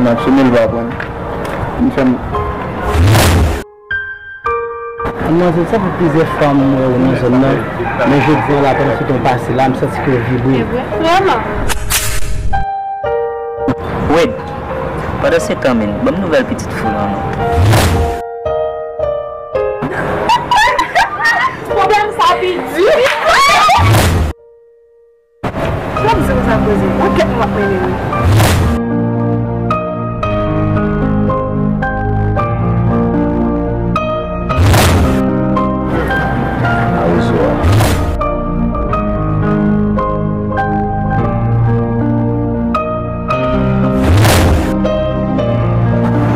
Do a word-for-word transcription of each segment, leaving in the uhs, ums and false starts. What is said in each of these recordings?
M ap sone, l pa pran. M fè m. Manmzèl, sa fè plizyè fwa m wè w nan zòn nan, men jodi a la, pandan se tan w pase la, m santi kè w vibre. Vrèman? Wade, pandan se tan, menn, ban m nouvèl pitit fou lan non. Pwoblèm sa pi di. Lè m di konsa koze, yon kèt mwen ap mennen wi. A rezo a.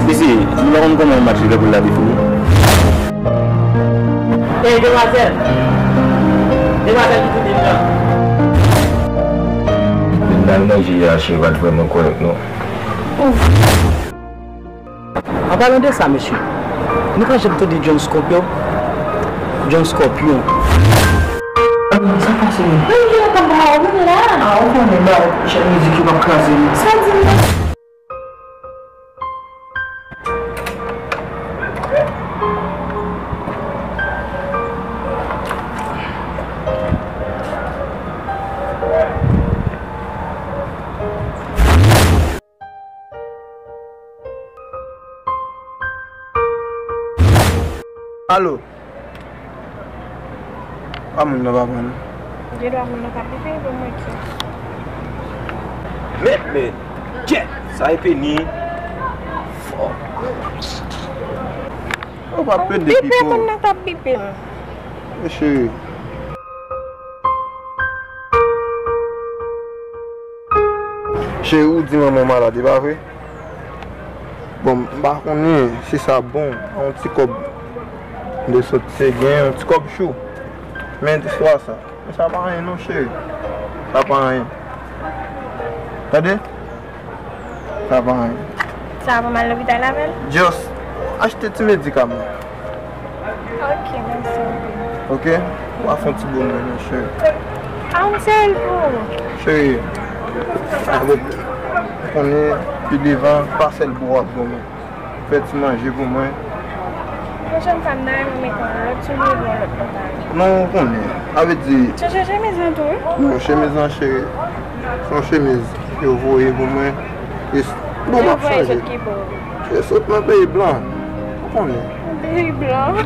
Mesye, nou pa konn kòman yon match Liverpool la te fini. Ey, demwazèl! Demwazèl ki fout li la. Menm nan manje yè a, cheri pa t vrèman kòrèk non. An palan de sa, mesye, nou pa janm tande John Scorpion? John Scorpion. Sa pase menm? Menm ki nan tanbou a, ou menm la? A, ou konnen ba, jan mizik yo p ap kraze nou. Sa di m nan? Alo. Pa moun nan pa pran non. Gen dwa moun nan pa bipe pou mwen ki. Men, men, kèt, sa e peni. Fò. Ou pa pede bipe, bipe, moun nan t ap bipe m. E cheri. Cheri, ou di manman w malad, e pa vre? Bon, m pa konnen si sa bon, yon ti kòb de sot se gen, yon ti kòb chou. Men istwa sa, men sa pa anyen non, cheri. Sa pa anyen. Tande? Sa pa anyen. Sa a pou m al lopital avè l? Just achte ti medikaman. Ok, mèsi anpil. Ok? W a fè yon ti bonè, mon cheri. A, m serye pou ou. Cheri, pa pwoblèm. Ou konnen, pi devan, pa sèl bo w ap goumen. Fè ti manje pou mwen. Pwochèn fwa, m ta renmen mete yon lòt soulye pou yon lòt pantalon. Non, ou konnen. Sa vle di. Chanje chemiz lan tou, wi. Non, chemiz lan, cheri. Se yon chemiz yo voye pou mwen. E s-, bon, m ap chanje. Yo voye sot ki bò? E sot nan peyi blan. Ou konnen. Peyi blan.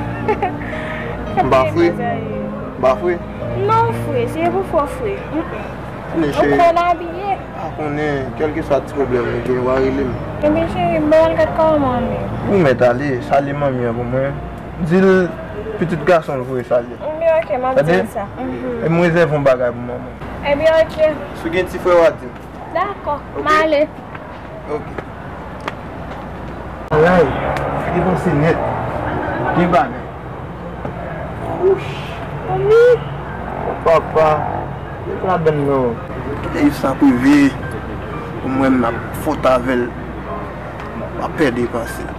M pa fre? M pa fre? Non, ou fre. Se pou fò fre. Mm, mm. Konnen, cheri. Ou konn abiye. Pa konnen, kèlkeswa ti pwoblèm ou gen, w a rele m. Ebyen, cheri, m ba w al gad kòman manmi. Ou mèt ale, salye manmi an pou mwen. Di l pitit gason l voye salye. Ebyen, ok, m ap di l sa. Mhm. E m rezève yon bagay pou manman. Ebyen, ok. Si w gen ti frè, w a di m. Dakò, m ale. Ok. Alay, depanse nèt. Gen bagay. Wouch. Manmi. Papa. Gen ladann non. Kite Yves sa prive. Pou mwen, m ap fòt avè l. M pa pè depanse.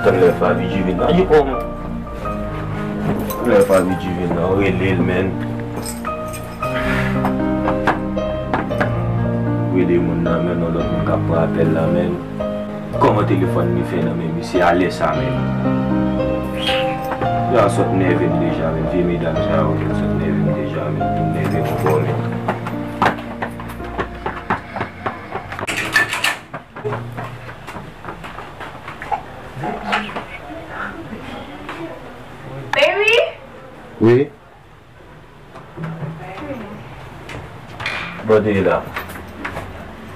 Tann lè Favi Divin nan, li pran. Tann lè Favi Divin nan, rele l, menn. Rele moun nan, menn, yon lòt moun k ap pran apèl la, menn. Kòman telefòn li fè nan men misye a lè sa menm? Yo a sot nève m deja menm, vye medam sa yo, yo sot nève m deja menm, vin nève m ankò menm. Baby! Wi? Bò w te ye la?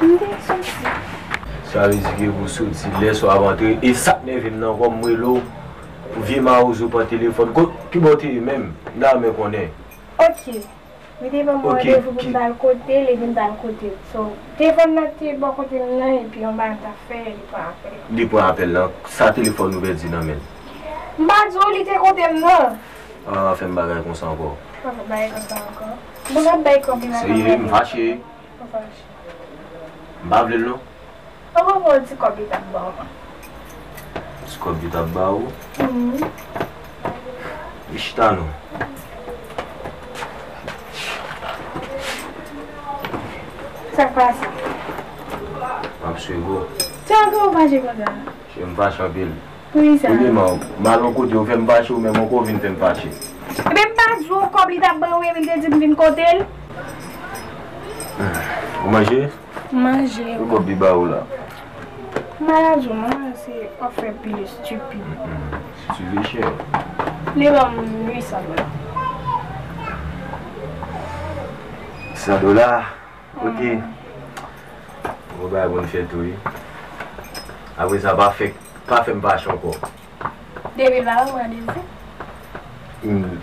M te soti. Sa vle di ke pou soti, lè sa w ap antre, e sa k nève m nan, kòm m rele w, vye mawozo pran telefòn. Ki bò w te ye menm? M ta renmen konnen. Ok. Li te ban mwen randevou pou m t al kote l, epi m t al kote l. So, telefòn nan te bò kote m nan, epi yon bagay m t ap fè, li pran apèl. Li pran apèl lan. Sa telefòn ou pèdi nan men l? M pa di w li te kote m nan. Ah, fè m bagay konsa ankò. Pa fè bagay konsa ankò. Bon, n ap bay kòb li la. Serye, m fache. M pa vle l non. An gwo, bon, ti kòb li t ap ba w. Ti kòb li t ap ba ou? Mhm. Li chita non. Sa k pase? M ap swiv ou. Ti ankò ou fache konsa? Cheri, m fache anpil. Poukisa? Premyèman, m al yon kote, ou fè m fache, ou menm ankò ou vin fè m fache. Ebyen, m pa di w kòb li t ap ban ou, epi l te di m vin kote l? Ou manje? Manje. Ki kòb li ba ou la? M pa ka di w non, se w ap fè pil estipid. Mm-mm. Si tu veux, chè. Li ban m uit san dola. San dola? Ok. Bon bagay pou n fè tou, wi. Apre sa, pa fè, pa fè m fache ankò. Depi l pa ban m randevou. Hmm.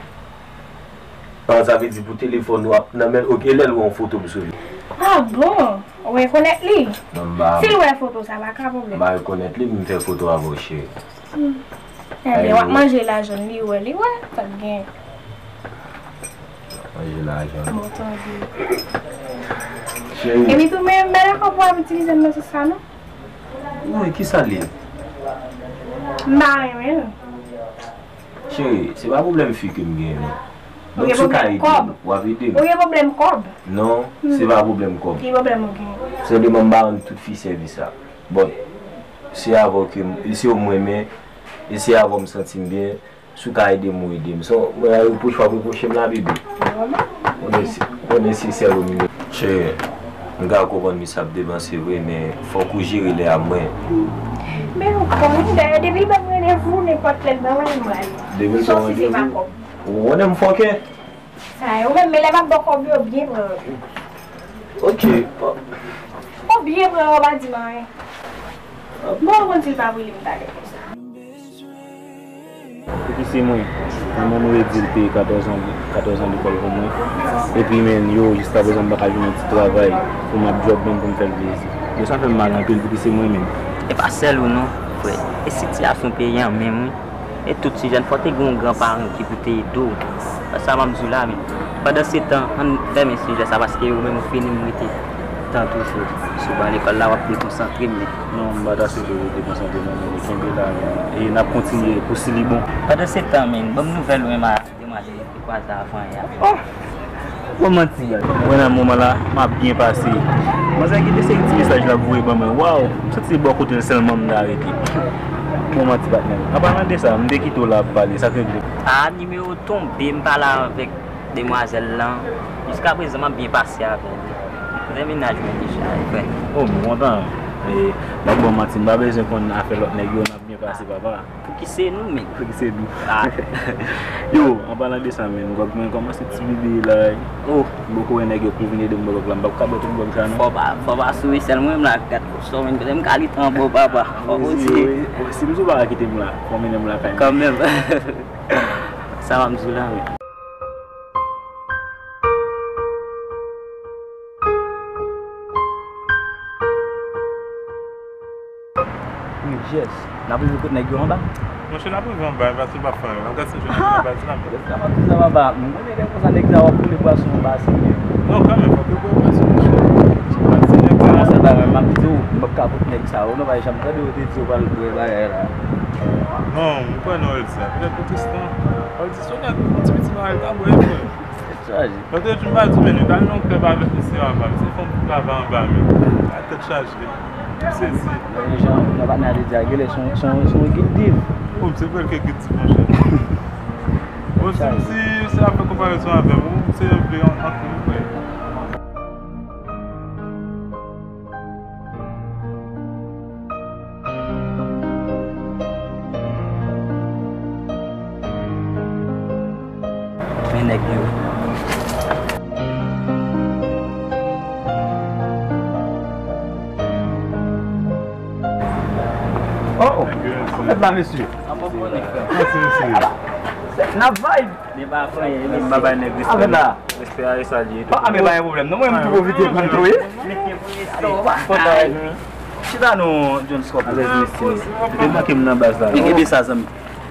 Ah, sa vle di pou telefòn ou ap nan men l, ok, lè l wè yon foto m sou li. Ah bon? Ou rekonèt li? Non, m pa. Si l wè foto sa, pa ka pwoblèm. M pa rekonèt li, m fè foto avè w, cheri. Hmm. Enben, w ap manje lajan li wè, li wè, sa k gen. Manje lajan. Bon, tande. Cheri. Epi tou, men, m pa dakò pou w ap itilize m nan sans sa, non. Non, e kisa l ye? M pa renmen l. Cheri, se pa pwoblèm fi ke m genyen, non. Donk, si w ka ede m, w ap ede m. Ou gen pwoblèm kòb? Non, se pa pwoblèm kòb. Ki pwoblèm ou gen? Senpleman, m pa rann tout fi sèvis la. Bon, se avè w ke m, se w m renmen, e se avè w m santi m byen. Si w ka ede m, ou ede m. San mwen al repwoche w ap repwoche m la, bebe. Ou nesesè pou m. Cheri, m ka konprann misye ap depanse vre, men fòk ou jere lè a mwen. Men ou konn, dayè, depi l ban m randevou, nenpòt lè l ban mwen, m pral. Depi l ban w randevou, ou konnen m fòkè. Sa yo menm, men lè m ap ba w kòb yo, byen pran yo. Ok. Ou byen pran yo, pa di m anyen. Bon, ou konn si l pa vre, li m talè konsa. Pou ki se mwen, manman m redi l peye katòz an, katòz an lekòl pou mwen. Epi, men, yo, jiskaprezan, m pa ka jwenn yon ti travay pou m ap djòb menm pou m fè l plezi. Yo, sa fè m mal anpil pou ki se mwen menm. E pa sèl ou non, frè. E sitiyasyon peyi an menm, wi. E tout ti jèn, fò te gen yon gran paran ki pou te ede w. Sa m ap di w la, men pandan se tan, ann fèmen sijè sa, paske ou menm ou fini m rete tan toujou. Si w pa lekòl la, w ap dekonsantre m, men. Non, m pa ta swete w dekonsantre non, men kenbe la, men. E n ap kontinye pou si li bon. Pandan se tan, men, ban m nouvèl ou menm a demwazèl ki kwaze avan yè a. Oh! Bon manti, gad. Mwen nan moman la, m ap byen pase. Manzè kite seri ti mesaj l ap voye ban mwen. Waw! M santi se bò kote l sèlman m ta rete. Bon manti, patnè m. An palan de sa, m te kite w la ap pale, sa k regle? A, nimewo tonbe, m pale avèk demwazèl lan. Jiskaprezan, m ap byen pase avè l. Lè mennaj mwen deja, frè. Oh, m kontan. E, m ap ba w manti, m pa bezwen konn afè lòt nèg yo, n ap byen pase, papa. Pou ki se nou menm? Pou ki se nou? Ah. Yo, an palan de sa menm, gòg mwen kòmanse ti bebe la. Oh. M poko wè nèg yo pou vin ede m bò gòg la, m p ap ka bwè tout gòg sa non. Fò pa, fò pa sou esèl mwen menm la, gad kochon menm, kote m ka li tan bon papa. Fò poze. Si m sou pa kite m la, fò mennen m lakay mwen. Kanmenm. Sa m ap di w la, wi. Wi, Jès. N ap rive kot nèg yo anba? Monchè, n ap rive anba, paske pa fè anyen. N ap gade si n jwenn nèg anba, di n ap. Lè sa m ap di sa, papa. M konnen lè konsa nèg sa w ap boule bwason anba, se byen. Non, kanmenm, fòk yo bwè bwason, monchè. Ti pati nèg sa. Kòman se bagay, m ap di w, m p ap ka kot nèg sa yo. Non, pa janm tande yo te di yo pral bwè bagay la. Non, m kwè nan Oldis la. Petèt pou Tristan. Oldis, yon nèg, yon ti piti bagay, l ka bwè, frè. Tèt chaje. Paske m pa di, men, nou t al nan klèb avèk misye anba, misye fè yon ti travay anba, men. A tèt chaje. M sezi. Nan jan, nan patnè a te di a, genlè se yon, se yon, se yon gid div. Oh, misye kwè l ke gid div, monchè. Bon, si, si, si ap fè konparezon avè m, ou, se yon vle an, an, an, Men nèg yo. Oh! Sa fèt la, mesye? Anbon pou nèg, frè. Mèsi, mesye. N ap vibe. Men pa fè anyen, men pa bay nèg respè. Sa fèt la. Fè a e sa l ye. Ah, men pa gen pwoblèm non, mwen m tou pwofite pran tou wi. Kontan wè nou. Chita non, John Scott. Alèz mesye. Ou te manke m nan baz la. Ede sa, zanmi.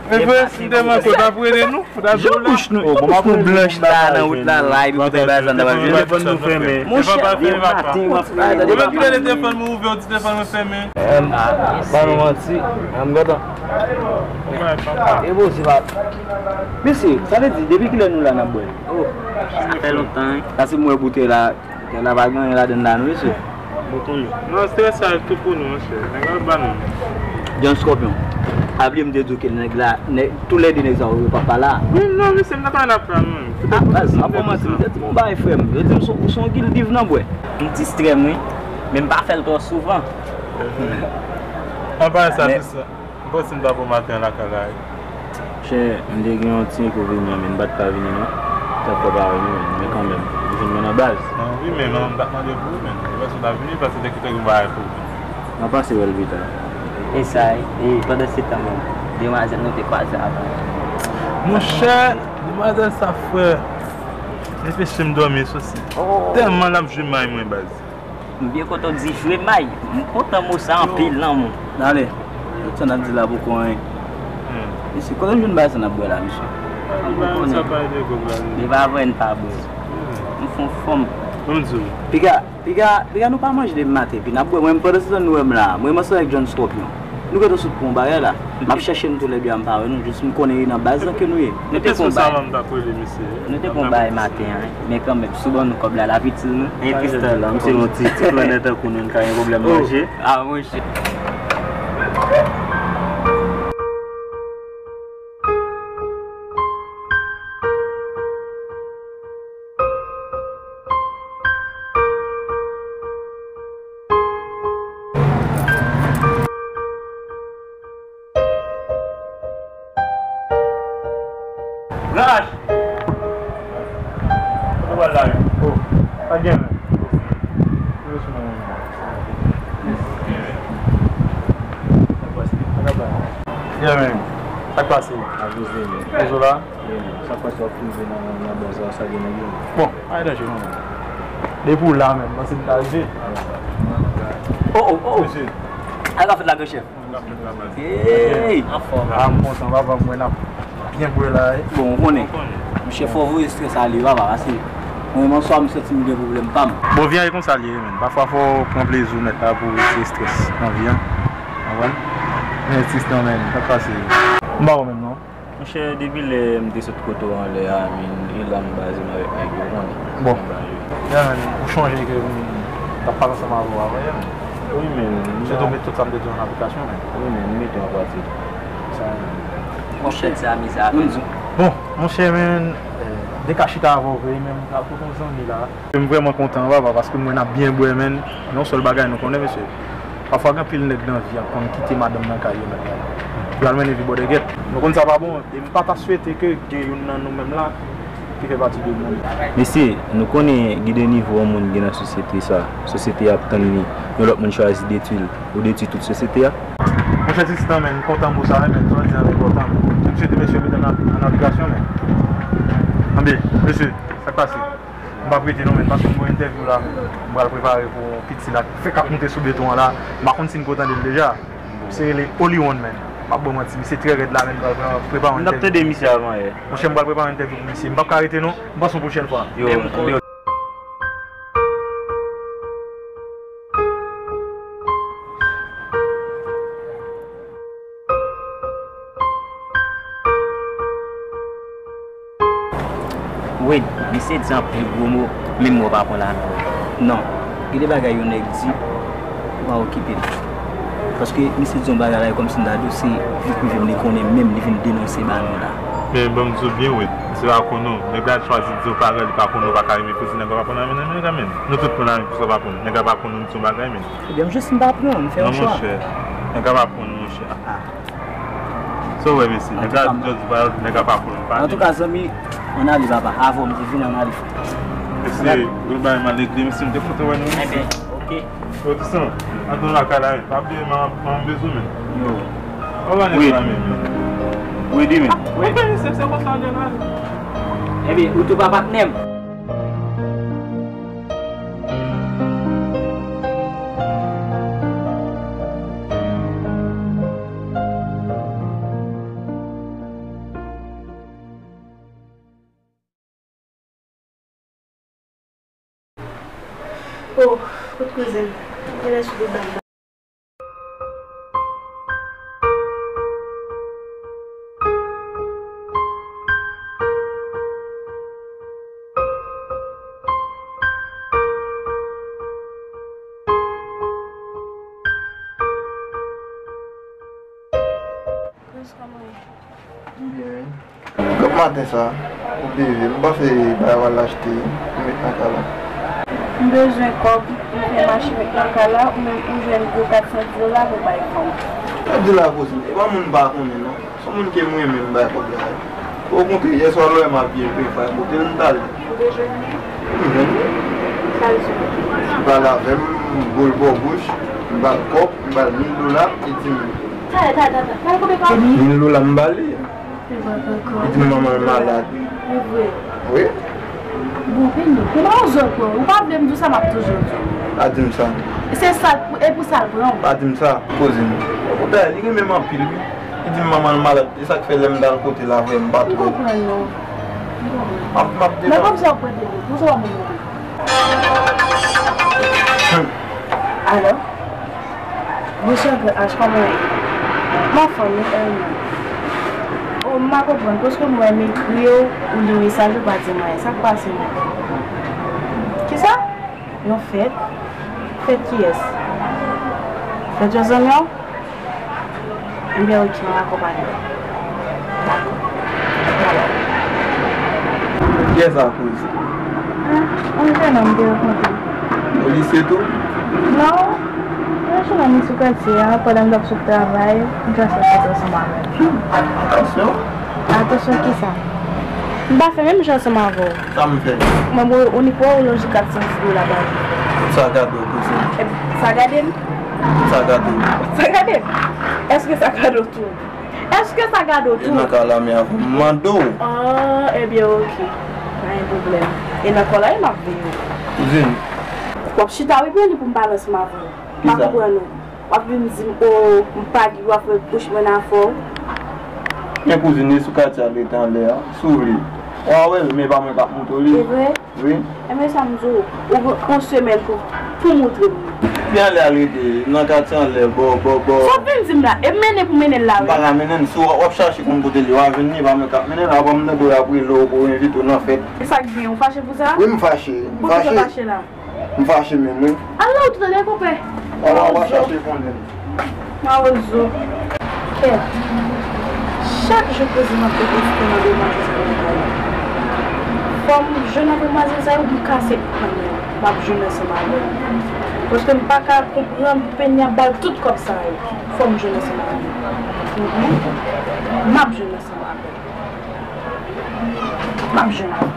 Men frè, si m te manke w t ap rele nou, ou t ap di w la. Jan bouch nou, jan bouch nou blanch la nan wout la, la, epi pou te bay sa, n t ap jwenn. Telefòn nou fèmen. Monchè, depi maten w ap pale de telefòn mwen ouvè, ou di telefòn mwen fèmen. Ba nou manti, m gentan. E bon, se pa. Mesye, sa vle di, depi kilè nou la n ap bwè? Oh, sa fè lontan, wi. Sa se mwen boutèy la. Kè la pa gen anyen ladann la non mesye. Ou konnen. Non, strès sa tout pou nou, monchè. Nèg la ba nou. John Scorpion. Pa bliye m te di w ke nèg la, nèg, toulède nèg sa yo, yo pa pale a. Wi, non, mesye, m nan pale ap pale, mwen. Ah, baz, m ap fè w manti, m te di m yon bagay, frè m. Yo di m se yon, se yon gildiv nan bwè. M distrè m, wi. Men m pa fè l twò souvan. An pale sa, se sa. M panse m ta bon maten an lakay la wi. Chè, m te gen yon ti enkonvenyan, men m pa t ka vini non. Sa fè pa wè nou, men kanmenm, m vin mwen nan baz. Ah, wi, men non, m t ap mande pou ou, men. Se paske w ta vini, paske te kite yon bagay pou ou. M ap pase wè l pita. E sa, e pandan se tan menm, demwazèl nou te kwaze avan. Monchè, demwazèl sa, frè. Li anpeche m dòmi sou si. Tèlman l ap jwe may mwen, baz. M byen kontan w di jwe may. M kontan mo sa anpil, lanmou. Ale, tout sa n ap di la poko anyen. Mesye, kote n jwenn bagay sa n ap bwè la, mesye? Li pa vre, n pa bwè. M fè yon fòm. Piga, piga, piga, nou pa manje depi maten, epi n ap bwè. Mwen, pandan se tan nou wè m la, mwen, m ansanm avèk John Scorpion. Nou gentan sot pran yon bagay la. M ap chèche nou toulède a, m pa wè nou. Jis m konnen e nan baz lan ke nou ye. Nou te pran yon bagay. Nou te pran yon bagay maten an, men kanmenm, si w ban nou kòb la, l ap itil nou. Gen Kristal la, m se yon ti, ti flannè tankou nou, n ka gen pwoblèm manje. Ah, monchè. Raj! Kote w al la menm? Oh, pa gen menm. Yeah, man. Sa k pase? Pozo la? Sa k pase w ap peze nan, nan baz la, sa gen nèg yo. Bon, pa gen danje non, man. Depi w la menm, panse m ta rive. Oh, oh, oh. Mesye. Sa k ap fèt la, gran chèf? Hey! Anfòm. Ah, m kontan, papa, m wè n ap byen bwè la, wi. Bon, ou konnen. Monchè, fò w voye strès ale, papa, paske mwen menm, swa m santi m gen pwoblèm pa m. Bon, vi a e konsa l ye, man. Pafwa, fò w pran plezi w nèt la pou w retire strès nan vi a. Konprann? Men, sistan, man, sa k pase? M pa wè w menm, non. Monchè, depi lè m te sot kote w anlè a, men, e la m baze m avèk nèg yo, konnen. Bon. Anba yo. Yeah, man, ou chonje ke m t ap pale ansanm avè w avan yè, man. Wi, men. Se tou met tout sa m te di w an aplikasyon, man. Wi, men, m mete w an pratik. Sa, monchè, se amize avè m. Bon, monchè, men, eh, de ka chita avè w vre, men m pral kote yon zanmi la. M vrèman kontan, papa, paske m wè n ap byen bwè, men. Yon sèl bagay nou konnen, mesye. Pafwa, gen anpil nèg nan vi a konn kite madanm nan kay yo mèt la. Yo al mennen vi bòdègèt. Nou konn sa pa bon, e m pa ta swete ke gen youn nan nou menm la ki fè pati de moun. Mesye, nou konnen gen de nivo yon moun gen nan sosyete sa. Sosyete a ap tann li, yon lòt moun chwazi detwi l. Ou detwi tout sosyete a. Monchè Tristan, men, m kontan pou sa, men, sa w di an enpòtan. M swete mesye mete an ap-, an aplikasyon, men. Anben, mesye, sa k pase? M p ap rete non, men, paske m gon entèvyou la, men. M pral prepare pou yon piti la. Fèk ap moute sou beton an la. M pa konn si n ko tande l deja. Misye rele Holy One, men. M p ap ba w manti, misye trè rèd la, men. M pral pre-, prepare yon entèvyou. M t ap tande misye avan yè. Monchè, m pral prepare yon entèvyou pou misye. M p ap ka rete non. M panse yon pwochèn fwa. Yo, yo. Wade, misye di anpil gwo mo, menm mo pa pran ladan. Non, gen de bagay yon nèg di, ou pa okipe l. Paske misye di yon bagay la, e kòmsi m ta di w se li k rive m li konnen menm, li vin denonse ba nou la. Men ban m di w byen, Wade, misye pa konn ou. Nèg la chwazi di yon pawòl, li pa konn ou, pa ka renmen poze nèg la pa konn anyen nan men nèg la menm. Nou tout konn anyen pou sa pa konn. Nèg la pa konn ou, m di yon bagay menm. Ebyen, m jis m pa pran, m fè yon chwa. Non, monchè. Nèg la pa konn ou, monchè. Ah. Sa w wè, mesye? Nèg la just viral, nèg la pa konn ou, pa. Antouka, zanmi, ann ale, papa. Avè w, m di vin ann ale. Mesye, gwo bagay m al regle, mesye, m te kontan wè nou, mesye. Ebyen, oke. Yo, Tristan, ann tounen lakay la, men. Pa bliye, m a, m a bezwen, men. Yo. Ou pa nèg la, men. Wi, di, men. Wi, men, se, se konsa, nèg la. Ebyen, ou tou pa patnè m. Oh, kot kouzin m? Genlè sou do dam nan. Chris, kòman w ye? M byen, wi. Gòp maten sa, ou leve, m panse bagay w al achte, ou met nan kay la. M bezwen kòb, m fè mache met nan kay la, ou menm ou jwenn gwo kat san dola pou bay fanm. Sa di la kouzin, e pa moun m pa konnen non. Se yon moun ke m renmen, m bay kòb la. Okontrè, yè swa lè m ap byen plen fay kote l m t ale. Ou te jwenn li? M jwenn li. Sa l di w? Li pale avè m, m bo l bò bouch, m ba l kòb, m ba l mil dola, li di m. Talè, talè, talè, talè. Mil dola m ba li. Li di m manman l malad. E vre? Wi. Bon, vini. Kouman yon zòt wè? Ou pa vle m di w sa, m ap toujou di w. Pa di m sa. Se sa, e pou sa l pran w. Pa di m sa, kouzin. Okontrè, li renmen m anpil, wi. Li di m manman l malad. E sa k fè lè m t al kote l avè m, m pa twò. M konprann, non. M ap, m ap devan. Men kòmsi w ap prete li, kòmsi w ap prete li. Alo? Bonswa, Gran H, kòman w ye? M anfòm, wi, e ou menm? O, m pa konprann, paske m wè m ekri w, ou li mesaj ou, pa di m anyen. Sa k pase menm? Kisa? Yon fèt? Fèt kiyès? Fèt yon zanmi w? Ebyen, oke, m akonpanye w. Dakò. Bye bye. Kiyès sa, kouz? Ah, yon jennonm m te rankontre. O lise tou? Non. Yon jennonm li sou katye a, pandan m t ap sot travay, m fè sa sot ansanm avè l. Hmm, atansyon. Atansyon kisa? M pa fè menm jan ansanm avè w. Sa m fè? Mwen, mwen, ou ni pou ou lonje kat san dis dola ba li. Sa gade w, kouzin. E, sa gade m? Sa gade w. Sa gade m? Èske sa gade w tou? Èske sa gade w tou? E nan kay la, men avan m mande w. Ah, ebyen, oke. Pa gen pwoblèm. E nan kay la, e m ap veye w. Kouzin. W ap chita, wi, pou li pou m pale ansanm avè w. M pa konprann ou. W ap vin di m, o, m pa gen dwa fè bouch mwen nan afè w. Men kouzin, e sou katye a l rete anlè a, si w vle. W a wè l, men pa mwen k ap montre w li. E vre? Wi. Enben sa m di w, ou gen yon semèn pou, pou montre m li. Li anlè a l rete, nan katye anlè, bò, bò, bò. Sa w ap vin di m la? E mennen pou mennen l la, wi. M pa ka mennen l, si w ap chache konn kote l ye, w a jwenn li, e pa mwen k ap mennen l, apre m tande w ap rele w pou envite w nan fèt. E sa k gen, ou fache pou sa? Wi, m fache, m fache. Poukisa w fache la? M fache menm, wi. Al la ou tou talè, konpè. Al la, w a chache konnen. Mawozo. Kèt. Chak jou kouzin m ap te poste nan demwazèl sa yo. Fò m jwenn nan demwazèl sa yo, m kase nan men yo. M ap jwenn ansanm avè l. Paske m pa ka konprann pou Penya ba l tout kòb sa yo. Fò m jwenn ansanm avè l. Mhm. M ap jwenn ansanm avè l. M ap jwenn avè l.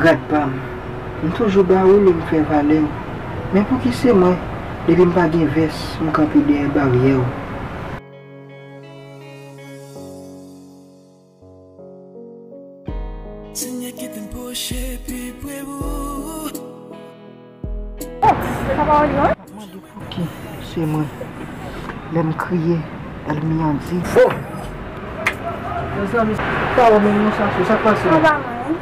Gad pa m, m toujou ba ou lè m fè valè w. Men pouki se mwen, depi m pa gen vès, m kanpe dèyè baryè w? Senyè kite m pwoche pi pre pou ou. Oh, se pa pawòl yo, wi? Pouki se mwen? Lè m kriye, ènmi an di. Oh! Mezanmi, pawòl menm non sa, sa k pase? Anba mwen, wi.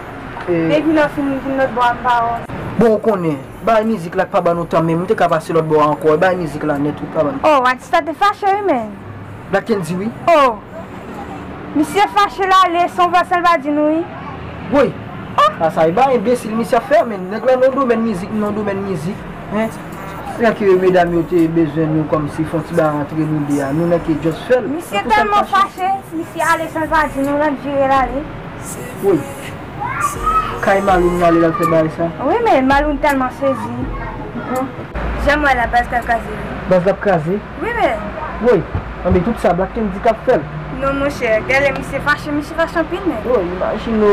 E depi lè w fin vin lòt bò a, m pa wè w. Bon, ou konnen, bay mizik la k pa ban nou tan menm, m te ka pase lòt bò a ankò, bay mizik la nèt, wi, pa ban nou. Oh, atis la te fache, wi, men. Black Kendy, wi. Oh! Misye fache l ale, se yon vòsè l pa di nou, wi. Woy! Oh! A sa, e pa enbesil misye ap fè, men nèg la nan domèn mizik, m nan domèn mizik, en. Lè ke medam yo te bezwen nou kòmsi fè yon ti bagay antre nou de a, nou nèk just fè l. Misye tèlman fache, misye ale san l pa di nou, l ap vire l ale. Woy! Kay Maloun l ale, l al fè bagay sa? Wi, men Maloun tèlman sezi. Jan m wè la, baz la ap kraze, wi. Baz la ap kraze? Wi, men. Woy, anben tout sa Black Kendy k ap fè l. Non, monchè, gade misye fache, misye fache anpil, men. Woy, imajine w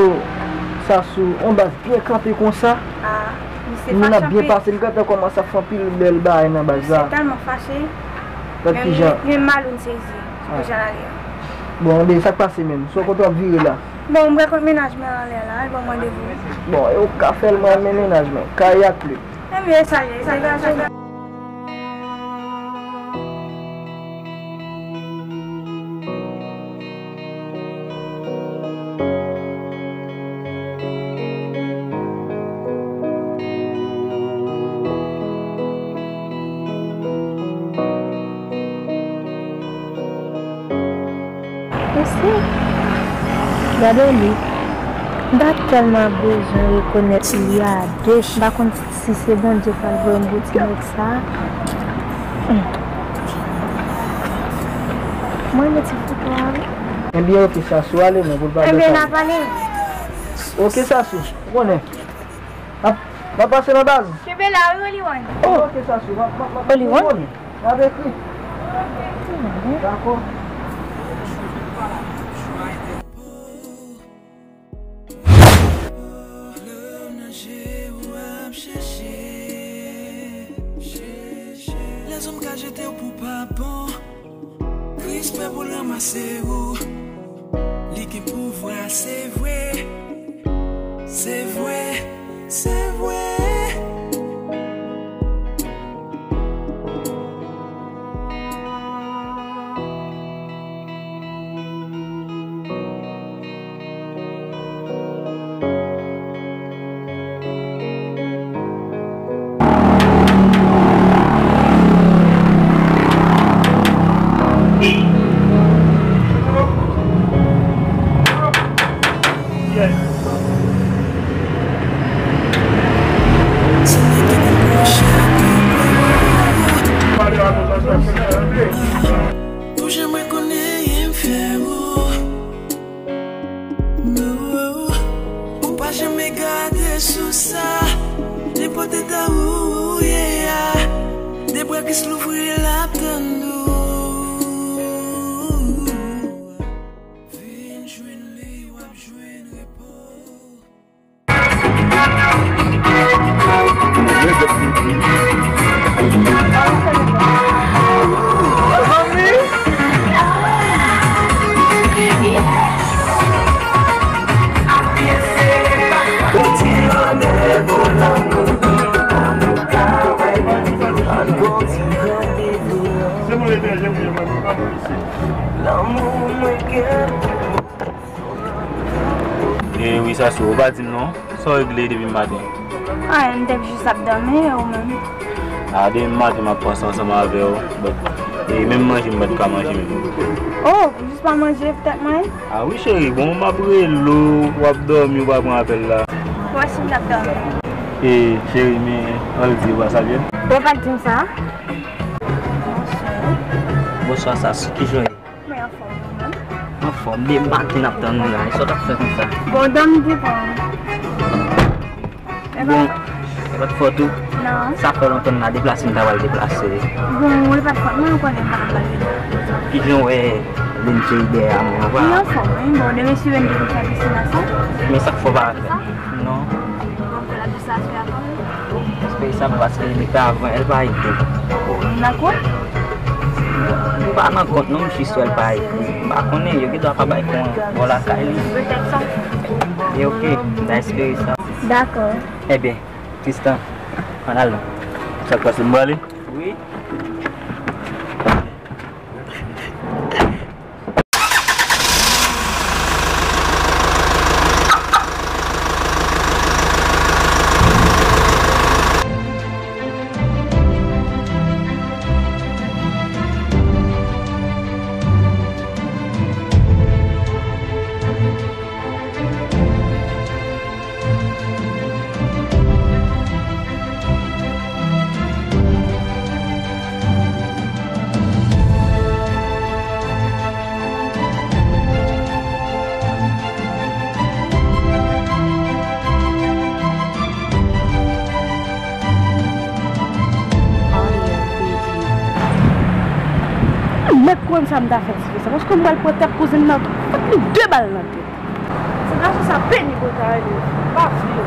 sa sou yon baz byen kanpe konsa. Ah, misye fache anpil. Moun ap byen pase, m gentan kòmanse ap fè anpil bèl bagay nan baz la. Misye tèlman fache. Gad kijan. Men, men Maloun sezi, pou jan l ale a. Bon, anben, sa k pase menm? Sou kote w ap vire la? Bon, m pral kont mennaj mwen anlè la, al ban m randevou. Bon, e ou k ka fè l, mwen al men mennaj mwen. Kay ak li. Ebyen, sa l ye, sa l ye, sa l ye. Mèsi. Gade li. M ta tèlman bezwen rekonèt li a de. M pa konn si se Bondye k pral voye m pou ti nèg sa. Hmm. Mwen renmen ti foto a wi. Ebyen, oke, Sasou, ale non, pou l pa... Ebyen, n a pale. Oke, Sasou, ou konnen. N ap, n ap pase nan baz. Kenbe la wi, Oliwon. Oh, oke, Sasou, m ap, m ap, m ap... Oliwon? N ap ekri. Dakò. Lèzòm ka jete w pou pa bon. Kris pè pou l ranmase w. Li gen pouvwa, se vre. Se vre, se vre. Touche mwen konnen m fè ou. Ou pa janm gade sou sa. Nenpòt eta ou ye a, de bra Kris louvri l ap tann ou. Vin jwenn li, w ap jwenn repo. E wi, Sasou, ou pa di m non. Sa w regle depi maten? Anyen, m t ap jis ap dòmi, e ou menm? A, depi maten m ap panse ansanm avè w. But, e menm manje m pa t ka manje menm. Oh, ou jis pa manje poutèt mwen? A wi, cheri, bon, m ap rele w, w ap dòmi, ou pa pran apèl la. Bon, si m t ap dòmi. E, cheri, men, ann di, ou pa salye m? Ou pa t di m sa? Bonswa. Bonswa, Sasou, kijan w ye? Mwen anfòm, ou menm? Anfòm, depi maten n ap tann ou la, e sa w t ap fè konsa? Bon, dòmi devan. Bon, e pa t fòt ou? Non. Sa fè lontan n a deplase, m ta pral deplase. Bon, e pa t fòt mwen, ou konnen m pa t ap pale. Kijan w wè Lynn Cherry dèyè a mwen, ou pa? Li anfòm, wi. Bon, demen si Lynn te vin fè pisin ansanm. Men sa k fè w pa fè? Non. Bon, m fè la. Sa fè avan. Espere sa bon, paske li te avan, el pa ede. Nan kont? Pa nan kont non, m jis wè l pa ekri. M pa konnen, yo gen dwa pa bay kon bò lakay li. Petèt sa. E oke, m ta espere sa. Dakò. Ebyen, Tristan, ann al non. Sa k pase, m prale? Wi. M mèt konn sa m ta fè ti fi sa, paske m pral pran tèt kouzen m nan, fout li de bal nan tèt. Se gason sa peni pou l ta rele, m pa vle.